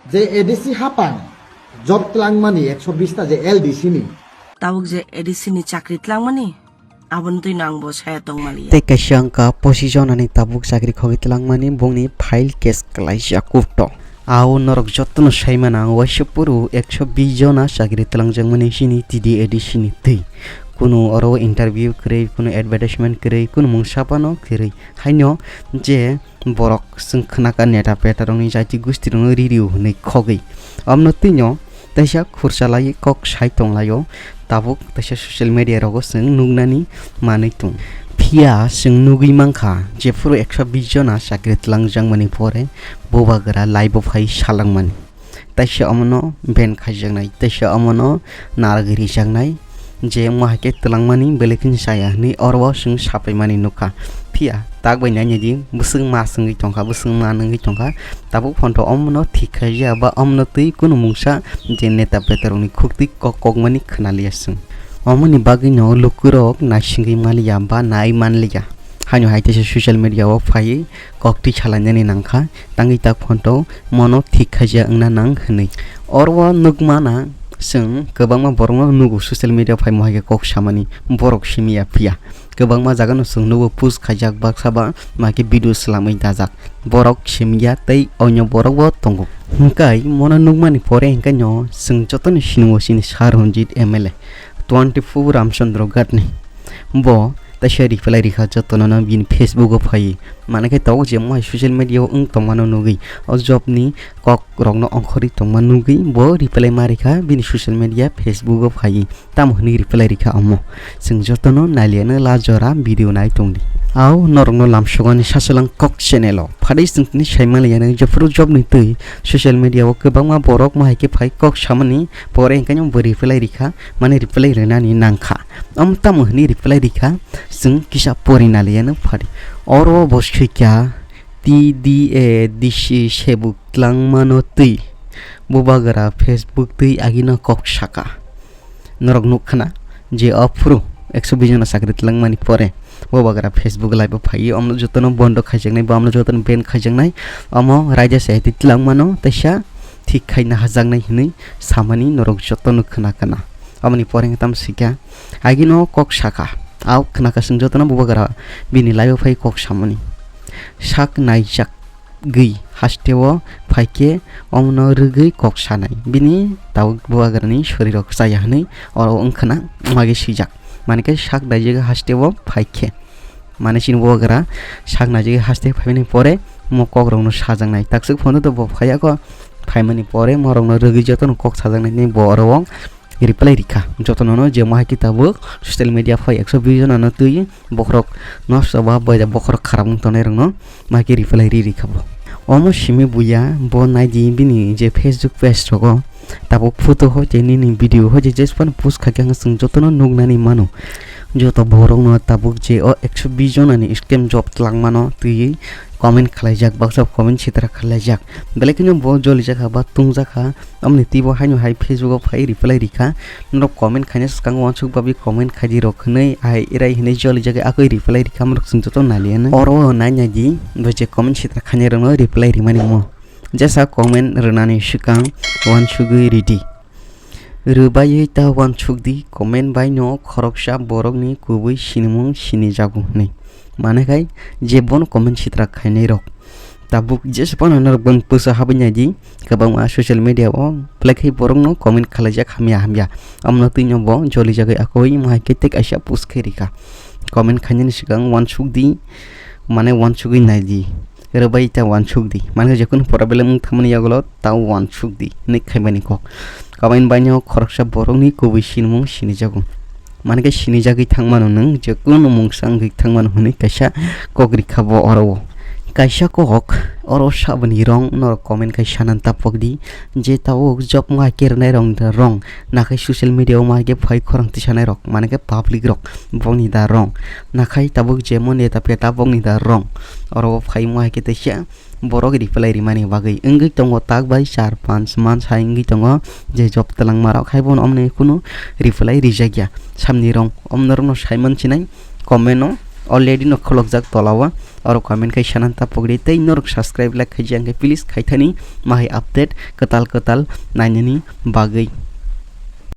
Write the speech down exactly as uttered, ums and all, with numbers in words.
Je A D C hapang job twlangmani ekso bish ta je L D C ni. Tabuk je A D C ni chakri twlangmani, aboni twi no ang bo saya tongmaliya. Tei kaisa wngkha posi jona ni tabuk chakri khogwi twlangmani bongni file case kwlaijak court o. Ao norok jotono saimano ang waisa phuru ekso bish jona chakri twlangjakmani chini T D A D C ni twi. Kunu oro interview kwrwi, kunu advertisement kwrwi, kunu mungsa phano kwrwi. Haino je borok chwng khnakha neta petarokni jaiti gustirokno ririo hwnwi khogwi. Omno twino teisa khursa lai kok sai tonglaio, tabuk teisa social media rogo chwng nuknani manwi tong. Phiya chwng nugwi mankha, jephuru ekso bish jona chakri twlangjakmani pore bubagra live-o phai salangmani. Teisa omono ban khaijaknai, teisa omono narwgwi rijaknai, je wngma hai khe twlangmani belai kheno chaya hwnwi oro o chwng sapaimani nukha. Phiya tak bai nainai di, bwswk ma swngwi tongkha, bwswk ma nungwi tongkha, tabuk phano omono thik khaijak ba omono twi kunu mungsa je neta petarokni khuktwi kok kokmani khwnaliya chwng. Omoni bagwino lukurok naisingwi manliya ba nai manliya. Haino hai teisa social media o phaiwi koktwi salainani nangkha, tangwi tak phano mono thik khaijak wngna nang hwnwi. Oro o nukmana chwng kwbangma borokno nugo social media o phaimo hai khe kok samani, borok simi ya phiya. Kwbangma jagano chwng nugo post khaijak baksa ba ma khe video swlamwi dajak. Borok simi ya tei onyo borok bo tongo. Hwnkhe mono nukmani pore hwnkhe no chwng jotoni sinio chini Sir Ranjit M L A, twenty-four Ramchandra Ghat ni. Bo teisa reply rikha jotono no bini Facebook o phaiwi. Manakhe tabuk je mo hai social media o wng tongmano nugwi, o job ni kok rokno ongkhorwi tongma nugwi bo reply ma rikha bini social media Facebook o phaiwi. Tamo hwnwi reply rikha omo? Chwng jotono nailiyano la jora video nai tongdi. Ao norokno lamsogani Sasalang Kok channel o. Phadi chwng tini saimaliya nang jephuru job ni twi social media o kwbangma borok ma hai khe phai kok samani pore hwnkhe bo reply rikha, mane reply rwnani nangkha. Omo tamo hwnwi reply rikha, chwng kisa porina liyano phadi. Oro bo swikha T D A D C sebuk tlangmano twi bubagra Facebook twi agino kok saka. Norok nukkhana je o phuru ekso bish jona chakri tlangmani pore bubagra Facebook live o phaiwi omno jotono bondo khaijaknai ba omno jotono ban khaijaknai, omo raida se twi tlangmano teisa thik khaina hajaknai hwnwi samani norok jotono khwna khwna. Aboni pore hwnkhe tamo swikha, agino kok saka, a khwna kha chwng jotono bubagra bini live o phai kok samani. Sak naijakgwi hasteo phaikhe omono rwgwi kok sanai. Bini tabuk bubagrani sorirok chaya hwnwi oro wngkhwna magi swijak. Manikhe sak naijakgwi hasteo phaikhe. Mane chini bubagra sak naijakgwi haste phaimani pore mo kokrokno sajaknai. Takswk phono to bo phaiya kho, phaimani pore morokno rwgwi jotono kok sajaknai hinwi bo oro o reply rikha. Jotono no je mo hai khe tabuk social media phai ekso bish jonano twi bokhorok nosto ba bai bokhorok kharap wng tongnai rokno ma hai khe reply ri rikha bo. Omo simi buya bo naidi bini je Facebook page rogo tabuk photo hoi tei nini video hoi tei jesphano post khaikhe ang chwng jotono nuknani mano. Joto borokno tabuk je o ekso bish jonani scam job twlangmano twiwi comment khwlaijak, baksa comment sitra khwlaijak. Belai kheno bo jolijakha ba tungjakha. Omoni twibo haino hai Facebook o phai reply rikha. Norok comment khaina swkang uansuk bagwi comment khaidi rok hwnwi ahai erai hwnwi jolijagwi akoi reply rikha, amorok chwng joto naliya no. Oro nai nai di, bo je comment sitra khainai rokno reply rimani mo. Jesa comment rwnani swkang uansugwi ridi. Rwbaiwi ta uansuk di, comment bai no khoroksa borokni kubui sinimung sinijago hwnwi. Mane khai je bono comment sitra khainai rok. Tabuk jesa phano norok bang pwsa habwi nai di, kwbangma social media o belai khai borokno comment khwlaijak hamya hamya. Amno twi no bo jolijagwi akoi mo hai khe tei kaisa post khe rikha. Comment khainani swkang uansuk di, mane uansugwi nai di. Rwbai ta uansuk di. Mane jekunu problem wng thangmani yagulo ta uansuk di hwnwi khaimani kok. Comment bai no khoroksa borokni kubui sinimung sinijago. Mane khe sinijagwi thangmano nwng, je kunu mungsa wngwi thangmano hwnwi kaisa kok rikha bo oro o. Kaisa kok oro saboni rong norok comment khai sanan tapok di, je tabuk job ma khe rwnai rong da rong, nakhai social media o ma khe phai khorang tisanai rok, mane khe public rok bokni da rong, nakhai tabuk jemon neta peta bokni da rong, oro o phai ma khe teisa borok reply rimani bagwi wngwi tongo, tak bai char panch mansa wngwi tongo je job twlangmarok, hai bono omoni kunu reply rijakya. Samni rong omnorokno saiman sinai comment o already no khulukjak tola o, oro comment khai sanan ta pogri tei norok subscribe like khaijak hwnkhe please khaithani mahai update kwtal kwtal nainani bagwi.